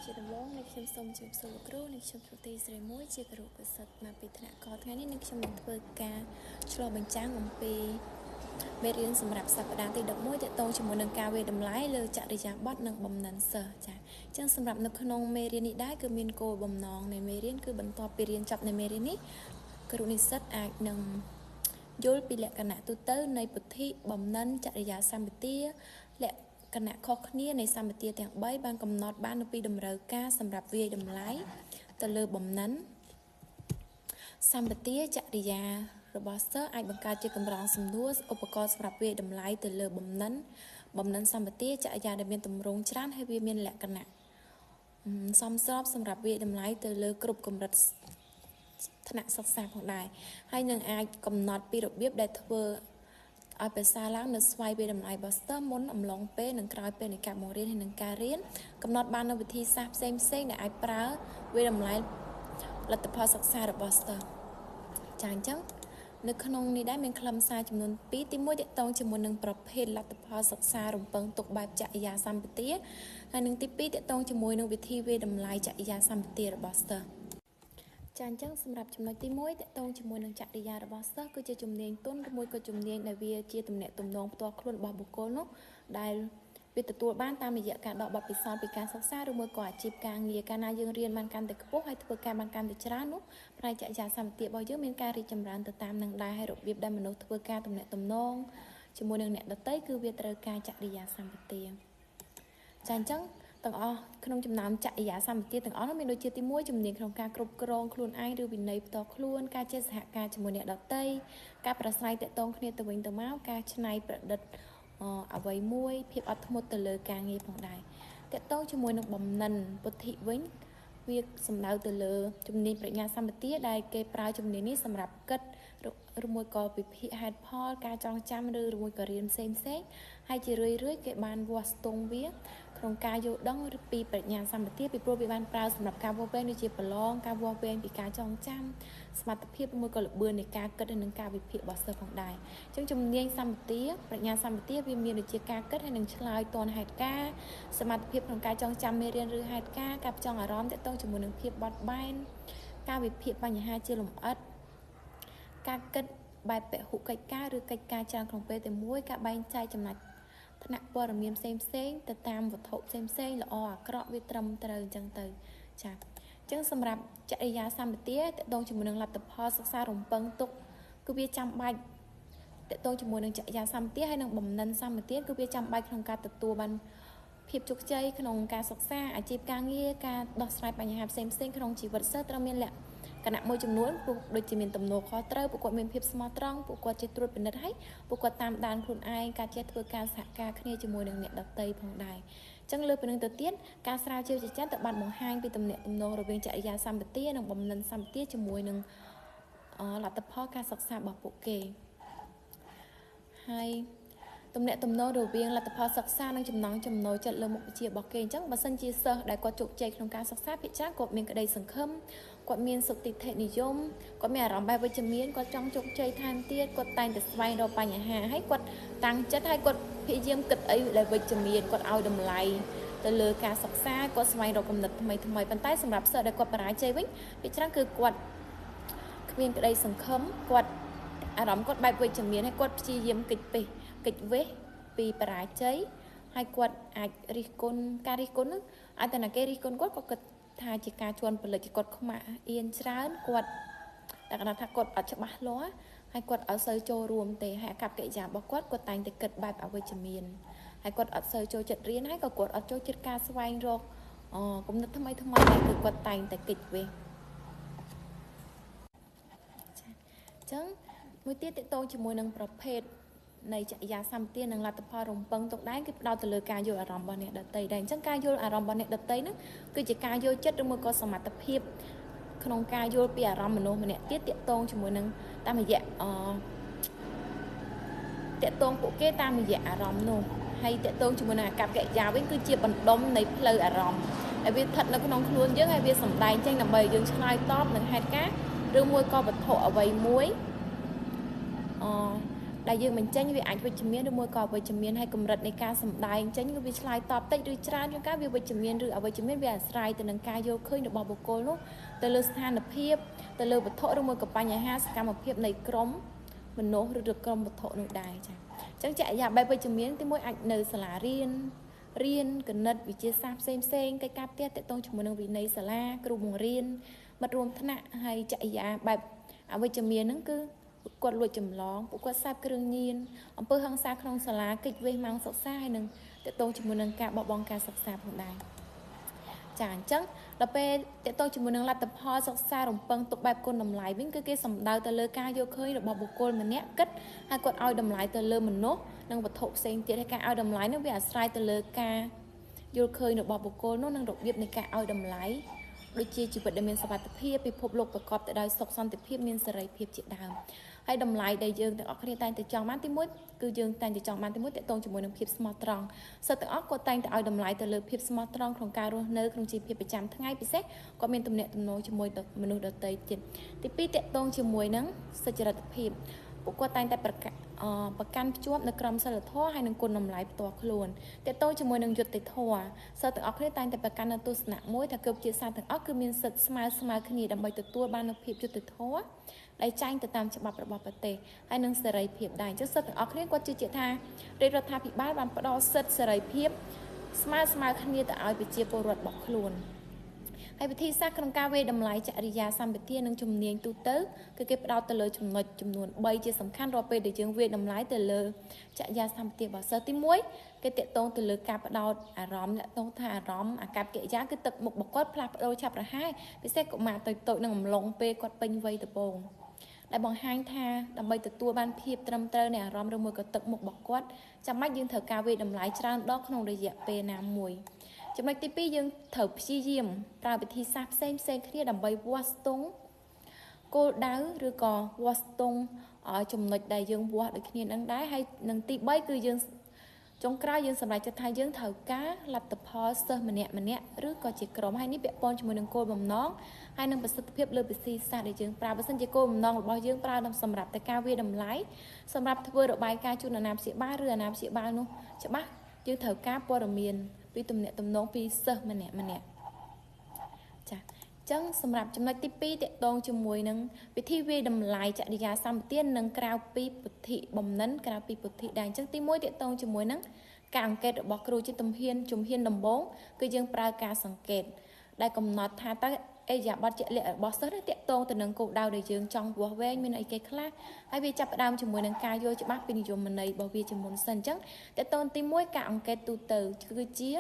ជាដំបូងនេះខ្ញុំសូមជម្រាបសួរលោកគ្រូនេះខ្ញុំព្រុទីស្រីមួយជាគរុប្រសិទ្ធមកពីថ្នាក់កថ្ងៃនេះនេះខ្ញុំនឹងធ្វើការឆ្លុះបញ្ចាំងអំពីមេរៀនសម្រាប់សប្តាហ៍ទី11តកតងជាមួយនឹងការវាយតម្លៃលើចរិយាបថនិងបំណិនសិស្សចា៎អញ្ចឹងសម្រាប់នៅក្នុងមេរៀននេះដែរគឺមានគោលបំណងនៃមេរៀនគឺបន្ទាប់ពីរៀនចប់នៃមេរៀននេះគ្រូនិស្សិតអាចនឹងយល់ពីលក្ខណៈទូទៅនៃពុទ្ធិបំណិនចរិយាសម្បទាលក្ខណៈខុសគ្នានៃសម្បទាទាំង3បានកំណត់បាននៅពីតម្រូវការសម្រាប់វាយតម្លៃទៅលើបំណិនសម្បទាចរិយារបស់សិស្សអាចបង្កើតជាកម្រងសំណួរឧបករណ៍សម្រាប់វាយតម្លៃទៅលើបំណិនសម្បទាចរិយាដែលមានទម្រង់ច្រើនហើយវាមានលក្ខណៈសមស្របសម្រាប់វាយតម្លៃទៅលើគ្រប់កម្រិតថ្នាក់សិក្សាផងដែរហើយនឹងអាចកំណត់ពីរបៀបដែលធ្វើឲ្យប្រសើរឡើងនៅស្វ័យវាយតម្លៃរបស់សិស្សមុនអំឡុងពេលនិងក្រោយពេលនៃការបង្រៀនហើយនិងការរៀនកំណត់បាននូវវិធីសាស្ត្រផ្សេងៗដែលអាចប្រើវាយតម្លៃលទ្ធផលសិក្សារបស់សិស្សចាអញ្ចឹងនៅក្នុងនេះដែរមានខ្លឹមសារចំនួន2ទី1ទាក់ទងជាមួយនឹងប្រភេទលទ្ធផលសិក្សារំពឹងទុកបែបចរិយាសម្បទាហើយនិងទី2ទាក់ទងជាមួយនឹងវិធីវាយតម្លៃចរិយាសម្បទារបស់សិស្សចាអញ្ចឹងសម្រាប់ចំណុចទី1ទាក់ទងជាមួយនឹងចរិយារបស់សិស្សគឺជាជំនាញទន់ឬមួយក៏ជំនាញដែលវាជាទំនាក់ទំនងផ្ទាល់ខ្លួនរបស់បុគ្គលនោះដែលវាទទួលបានតាមរយៈការដកបទពិសោធន៍ពីការសិក្សាឬមួយក៏អាជីពការងារកាលណាយើងរៀនបានកាន់តែខ្ពស់ហើយធ្វើការបានកាន់តែច្រើននោះផ្នែកចរិយាសម្បទារបស់យើងមានការរីកចម្រើនទៅតាមនឹងដែរហើយរបៀបដែលមនុស្សធ្វើការទំនាក់ទំនងជាមួយនឹងអ្នកដទៃគឺវាត្រូវការចរិយាសម្បទាចាអញ្ចឹងទាំងអស់ក្នុងចំណោមចរិយាសម្បទាទាំងអស់នោះមានដូចជាទី1ជំនាញក្នុងការគ្រប់គ្រងខ្លួនឯងឬវិន័យផ្ទាល់ខ្លួនការចេះសហការជាមួយអ្នកដទៃការប្រស្រ័យទាក់ទងគ្នាទៅវិញទៅមកការច្នៃប្រឌិតអ្វីមួយភាពអត់ធ្មត់ទៅលើការងារផងដែរទាក់ទងជាមួយនឹងបំណិនពុទ្ធិវិញវាសំដៅទៅលើជំនាញប្រាជ្ញាសម្បទាដែលគេប្រើជំនាញនេះសម្រាប់គិតឬមួយក៏វិភាគហេតុផលការចងចាំឬមួយក៏រៀនផ្សេងផ្សេងហើយជារឿយៗគេបានវាស់ស្ទង់វាក្នុងការយល់ដឹងពីប្រាជ្ញាសម្បទាពីព្រោះវាបានប្រើសម្រាប់ការវាស់វែងដូចជាប្រឡងការវាស់វែងពីការចងចាំសមត្ថភាពមួយក៏ល្បឿននៃការគិតនិងការវិភាគរបស់សិស្សផងដែរអញ្ចឹងជំនាញសម្បទាប្រាជ្ញាសម្បទាវាមានដូចជាការគិតហើយនឹងឆ្លើយទាន់ហេតុការណ៍សមត្ថភាពក្នុងការចងចាំមេរៀនឬហេតុការណ៍ការផ្ចង់អារម្មណ៍ទាក់ទងជាមួយនឹងភាពបត់បែនការវិភាគបញ្ហាជាលម្អិតការគិតបែបពហុកិច្ចការឬកិច្ចការច្រើនក្នុងពេលតែមួយការបែងចែកចំណាត់ថ្នាក់ព័ត៌មានផ្សេងផ្សេងទៅតាមវត្ថុផ្សេងផ្សេងល្អអាក្រក់វាត្រឹមត្រូវអញ្ចឹងទៅចាអញ្ចឹងសម្រាប់ចរិយាសម្បទាតកតងជាមួយនឹងលទ្ធផលសិក្សារំពឹងទុកគឺវាចាំបាច់តកតងជាមួយនឹងចរិយាសម្បទាហើយនិងបំណិនសម្បទាគឺវាចាំបាច់ក្នុងការទទួលបានភាពជោគជ័យក្នុងការសិក្សាអាជីពការងារការដោះស្រាយបញ្ហាផ្សេងផ្សេងក្នុងជីវិតសិស្សត្រូវមានលក្ខណៈមួយចំនួនពួកដូចជាមានទំនួលខុសត្រូវពួកគាត់មានភាពស្មោះត្រង់ពួកគាត់ចេះត្រួតពិនិត្យហើយពួកគាត់តាមដានខ្លួនឯងការចេះធ្វើការសហការគ្នាជាមួយនឹងអ្នកដទៃផងដែរអញ្ចឹងលើពីនឹងទៅទៀតការស្រាវជ្រាវជាច្រើនទៅបានបង្ហាញពីទំនាក់ទំនងរវាងចរិយាសម្បទានិងបំណិនសម្បទាជាមួយនឹងលទ្ធផលការសិក្សារបស់ពួកគេហើយទំនាក់ទំនងរវាងលទ្ធផលសិក្សានិងចំណង់ចំណូលចិត្តលើមុខវិជ្ជារបស់គេអញ្ចឹងបើសិនជាសិស្សដែលគាត់ជោគជ័យក្នុងការសិក្សាភាគច្រើនគាត់មានក្តីសង្ឃឹមគាត់មានសុទិដ្ឋិនិយមគាត់មានអារម្មណ៍បែបវិជ្ជមានគាត់ចង់ជោគជ័យថែមទៀតគាត់តែងតែស្វែងរកបញ្ហាហើយគាត់តាំងចិត្តហើយគាត់ព្យាយាមគិតអីដែលវិជ្ជមានគាត់ឲ្យតម្លៃទៅលើការសិក្សាគាត់ស្វែងរកគំនិតថ្មីថ្មីប៉ុន្តែសម្រាប់សិស្សដែលគាត់បរាជ័យវិញភាគច្រើនគឺគាត់គ្មានក្តីសង្ឃឹមគាត់អារម្មណ៍គាត់បែបវិជ្ជមានហើយគាត់ព្យាយាមគេចពេះគេចវេះពីបរាជ័យហើយគាត់អាចរិះគន់ការរិះគន់នោះអាចតែណាគេរិះគន់គាត់ក៏គិតថាជាការជន់ផលិតគាត់ខ្មាស់អៀនច្រើនគាត់តែគាត់ថាគាត់អត់ច្បាស់លាស់ហើយគាត់អត់សូវចូលរួមទេហើយអាកប្បកិរិយារបស់គាត់គាត់តែងតែគិតបែបអវិជ្ជមានហើយគាត់អត់សូវចូលចិត្តរៀនហើយក៏គាត់អត់ចូលចិត្តការស្វែងរកគំនិតថ្មីថ្មីដែរគឺគាត់តែងតែគេចវេះចាអញ្ចឹងមួយទៀតទាក់ទងជាមួយនឹងប្រភេទនៃចរិយាសម្បទានិងលទ្ធផលរំពឹងទុកដែរគឺផ្ដោតទៅលើការយល់អារម្មណ៍របស់អ្នកដទៃដែរអញ្ចឹងការយល់អារម្មណ៍របស់អ្នកដទៃហ្នឹងគឺជាការយល់ចិត្តឬមួយក៏សមត្ថភាពក្នុងការយល់ពីអារម្មណ៍មនុស្សម្នាក់ទៀតទាក់ទងជាមួយនឹងតាមរយៈទាក់ទងពួកគេតាមរយៈអារម្មណ៍នោះហើយទាក់ទងជាមួយនឹងអាកប្បកិរិយាវិញគឺជាបណ្ដុំនៃផ្លូវអារម្មណ៍ហើយវាស្ថិតនៅក្នុងខ្លួនយើងហើយវាសម្ដែងចេញដើម្បីយើងឆ្លើយតបនឹងហេតុការណ៍ឬមួយក៏វត្ថុអ្វីមួយ ដែលយើងបញ្ចេញវាអាចវិជ្ជមានឬមួយក៏អវិជ្ជមានហើយកម្រិតនៃការសម្ដែងចេញគឺវាឆ្លើយតបតិចឬច្រើនជួនកាលវាវិជ្ជមានឬអវិជ្ជមានវាអាស្រ័យទៅនឹងការយល់ឃើញរបស់បុគ្គលនោះទៅលើស្ថានភាពទៅលើវត្ថុឬមួយក៏បញ្ហាសកម្មភាពនៃក្រុមមនុស្សឬក្រុមវត្ថុនោះដែរចា៎អញ្ចឹងចរិយាបែបវិជ្ជមានទីមួយអាចនៅសាលារៀនរៀនគណិតវិទ្យាសាស្ត្រផ្សេងផ្សេងកិច្ចការផ្ទះទាក់ទងជាមួយនឹងវិន័យសាលាគ្រូបង្រៀនមិត្តរួមថ្នាក់ហើយចរិយាបែបអវិជ្ជមានហ្នឹងគឺគាត់លួចចម្លងពួកគាត់សេពគ្រឿងញៀនអំពើហិង្សាក្នុងសាលាកិច្ចវេះម៉ោងសិក្សាហើយនឹងទាក់ទងជាមួយនឹងការបោះបង់ការសិក្សាផងដែរចាអញ្ចឹងដល់ពេលទាក់ទងជាមួយនឹងលទ្ធផលសិក្សារំពឹងទុកបែបគុណតម្លៃវិញគឺគេសំដៅទៅលើការយល់ឃើញរបស់បុគ្គលម្នាក់គិតហើយគាត់ឲ្យតម្លៃទៅលើមនុស្សនិងវត្ថុផ្សេងទៀតហើយការឲ្យតម្លៃនោះវាអាស្រ័យទៅលើការយល់ឃើញរបស់បុគ្គលនោះនិងរបៀបនៃការឲ្យតម្លៃដូចជាជីវិតដែលមានសុវត្ថិភាពពិភពលោកប្រកបទៅដោយសុខសន្តិភាពមានសេរីភាពជាដើមហើយតម្លៃដែលយើងទាំងអស់គ្នាតែងតែចង់បានទីមួយគឺយើងតែងតែចង់បានទីមួយទាក់ទងជាមួយនឹងភាពស្មោះត្រង់សិស្សទាំងអស់គាត់តែងតែឲ្យតម្លៃទៅលើភាពស្មោះត្រង់ក្នុងការរស់នៅក្នុងជីវភាពប្រចាំថ្ងៃពិសេសគាត់មានទំនាក់ទំនងជាមួយមនុស្សដទៃទៀតទីពីរទាក់ទងជាមួយនឹងសុចរិតភាពពួកគាត់តែងតែប្រកាន់ភ្ជាប់នៅក្រមសីលធម៌ហើយនិងគុណតម្លៃផ្ទាល់ខ្លួនទាក់ទងជាមួយនឹងយុត្តិធម៌សិស្សទាំងអស់គ្នាតែងតែប្រកាន់នៅទស្សនៈមួយថាគ្រប់ជាតិសាសន៍ទាំងអស់គឺមានសិទ្ធិស្មើគ្នាដើម្បីទទួលបាននូវភាពយុត្តិធម៌ដែលចែងទៅតាមច្បាប់របស់ប្រទេសហើយនិងសេរីភាពដែរអញ្ចឹងសិទ្ធិទាំងអស់គ្នាគាត់ជឿជាក់ថារាជរដ្ឋាភិបាលបានផ្ដល់សិទ្ធិសេរីភាពស្មើគ្នាទៅឲ្យប្រជាពលរដ្ឋរបស់ខ្លួនហើយវិធីសាស្ត្រក្នុងការវាយតម្លៃចរិយាសម្បទានិងជំនាញទូទៅគឺគេផ្ដោតទៅលើចំណុចចំនួន3ជាសំខាន់រាល់ពេលដែលយើងវាយតម្លៃទៅលើចរិយាសម្បទារបស់សិស្សទី1គេទាក់ទងទៅលើការផ្ដោតអារម្មណ៍ទាក់ទងថាអារម្មណ៍អាកប្បកិរិយាគឺទឹកមុខរបស់គាត់ផ្លាស់ប្ដូរឆាប់រហ័សពិសេសកុមារតូចៗនឹងអំឡុងពេលគាត់ពេញវ័យដំបូងដែលបង្ហាញថាដើម្បីទទួលបានភាពត្រឹមត្រូវនៃអារម្មណ៍ឬមួយក៏ទឹកមុខរបស់គាត់ចាំបាច់យើងត្រូវការវាយតម្លៃច្រើនដងក្នុងរយៈពេលណាមួយចំណុចទី2យើងត្រូវព្យាយាមប្រើវិធីសាស្ត្រផ្សេងផ្សេងគ្នាដើម្បីវាស់ស្ទង់គោលដៅឬក៏វាស់ស្ទង់ចំណុចដែលយើងវាស់ដូចគ្នានឹងដែរហើយនឹងទី3គឺយើងចុងក្រោយយើងសម្រេចចិត្តថាយើងត្រូវការលទ្ធផលសិស្សម្នាក់ម្នាក់ឬក៏ជាក្រុមហើយនេះពាក់ព័ន្ធជាមួយនឹងគោលបំណងហើយនឹងប្រសិទ្ធភាពលើវិធីសាស្ត្រដែលយើងប្រើបើសិនជាគោលបំណងរបស់យើងប្រើសម្រាប់តែការវាយតម្លៃសម្រាប់ធ្វើរបាយការណ៍ជូនអាណាព្យាបាលឬអាណាព្យាបាលនោះច្បាស់យើងត្រូវការព័ត៌មានពីទំនាក់ទំនងពីសិស្សម្នាក់ម្នាក់ចាអញ្ចឹងសម្រាប់ចំណុចទី2ទាក់ទងជាមួយនឹងវិធីវាយតម្លៃចរិយាសម្បទានិងក្រៅពីពុទ្ធិបំណិនក្រៅពីពុទ្ធិដែរអញ្ចឹងទី1ទាក់ទងជាមួយនឹងការអង្កេតរបស់គ្រូជាជំហានដំបូងគឺយើងប្រើការសង្កេតដែលកំណត់ថាតើឥរិយាបថជាក់លាក់របស់សិស្សទាក់ទងទៅនឹងគោលដៅដែលយើងចង់វាស់វែងមានអីគេខ្លះហើយវាចាប់ផ្ដើមជាមួយនឹងការយល់ច្បាស់ពីនិយមន័យរបស់វាជាមុនសិនអញ្ចឹងទាក់ទងទី1ការអង្កេតទូទៅគឺជា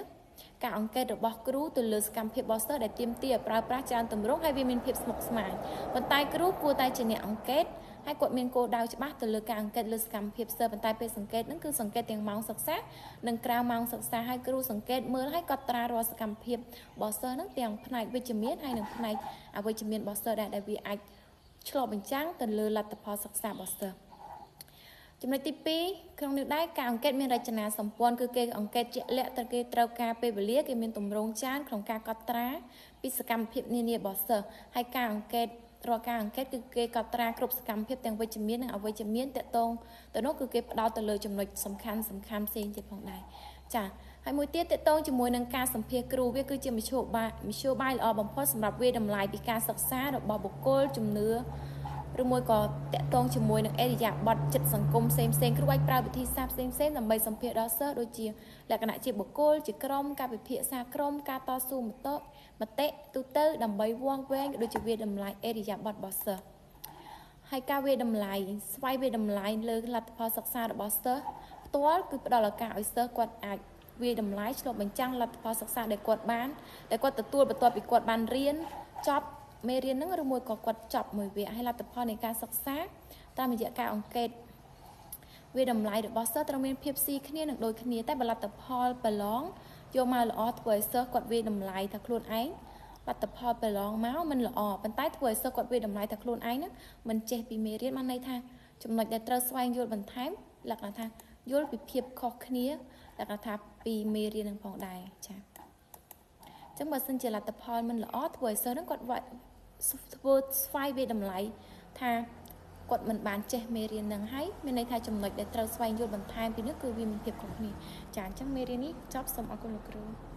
ការអង្កេតរបស់គ្រូទៅលើសកម្មភាពរបស់សិស្សដែលទាមទារឲ្យប្រើប្រាស់ច្រើនទម្រង់ហើយវាមានភាពស្មុគស្មាញប៉ុន្តែគ្រូគួរតែជាអ្នកអង្កេតហើយគាត់មានគោលដៅច្បាស់ទៅលើការអង្កេតលើសកម្មភាពសិស្សប៉ុន្តែពេលសង្កេតហ្នឹងគឺសង្កេតទាំងម៉ោងសិក្សានិងក្រៅម៉ោងសិក្សាហើយគ្រូសង្កេតមើលហើយកត់ត្រារាល់សកម្មភាពរបស់សិស្សហ្នឹងទាំងផ្នែកវិជ្ជមានហើយនិងផ្នែកអវិជ្ជមានរបស់សិស្សដែរដែលវាអាចឆ្លុះបញ្ចាំងទៅលើលទ្ធផលសិក្សារបស់សិស្សចំណុចទី2ក្នុងនេះដែរការអង្កេតមានរចនាសម្ព័ន្ធគឺគេអង្កេតជាក់លាក់ទៅគេត្រូវការពេលវេលាគេមានទម្រង់ច្រើនក្នុងការកត់ត្រាពីសកម្មភាពនានារបស់សិស្សហើយការអង្កេតរាល់ការអង្កេតគឺគេកត់ត្រាគ្រប់សកម្មភាពទាំងវិជ្ជមាននិងអវិជ្ជមានទាក់ទងទៅនោះគឺគេផ្ដោតទៅលើចំណុចសំខាន់ផ្សេងទៀតផងដែរចាហើយមួយទៀតទាក់ទងជាមួយនឹងការសម្ភាសគ្រូវាគឺជាមធ្យោបាយល្អបំផុតសម្រាប់វាយតម្លៃពីការសិក្សារបស់បុគ្គលជំនឿឬមួយក៏ទាក់ទងជាមួយនឹងឥរិយាបថចិត្តសង្គមផ្សេងផ្សេងគ្រូអាចប្រើវិធីសាស្ត្រផ្សេងផ្សេងដើម្បីសម្ភាសដល់សិស្សដូចជាលក្ខណៈជាបុគ្គលជាក្រុមការពិភាក្សាក្រុមការតស៊ូមតិទូទៅដើម្បីវាស់វែងដូចជាវាយតម្លៃឥរិយាបថរបស់សិស្សហើយការវាយតម្លៃស្វែងវាយតម្លៃលើលទ្ធផលសិក្សារបស់សិស្សផ្ទាល់គឺផ្ដល់ឱកាសឲ្យសិស្សគាត់អាចវាយតម្លៃឆ្លុះបញ្ចាំងលទ្ធផលសិក្សាដែលគាត់បានដែលគាត់ទទួលបន្ទាប់ពីគាត់បានរៀនចប់មេរៀនហ្នឹងឬមួយក៏គាត់ចប់មួយវគ្គហើយលទ្ធផលនៃការសិក្សាតាមរយៈការអង្កេតវាតម្លៃរបស់សិស្សត្រូវមានភាពស៊ីគ្នានិងដូចគ្នាតែបើលទ្ធផលប្រឡងយកមកល្អធ្វើឲ្យសិស្សគាត់វាយតម្លៃថាខ្លួនឯងលទ្ធផលប្រឡងមកមិនល្អប៉ុន្តែធ្វើឲ្យសិស្សគាត់វាយតម្លៃថាខ្លួនឯងហ្នឹងមិនចេះពីមេរៀនបានន័យថាចំណុចដែលត្រូវស្វែងយល់បន្ថែមលក្ខណៈថាយល់ពីភាពខុសគ្នាលក្ខណៈថាពីមេរៀននឹងផងដែរចា៎អញ្ចឹងបើសិនជាលទ្ធផលមិនល្អធ្វើឲ្យសិស្សហ្នឹងគាត់ធ្វើស្វែងវាយតម្លៃថា គាត់មិនបានចេះមេរៀនហ្នឹងហើយមានន័យថាចំណុចដែលត្រូវស្វែងយល់បន្ថែមពីនេះគឺវាមានភាពខុសគ្នាចាអញ្ចឹងមេរៀននេះចប់សូមអរគុណលោកគ្រូ។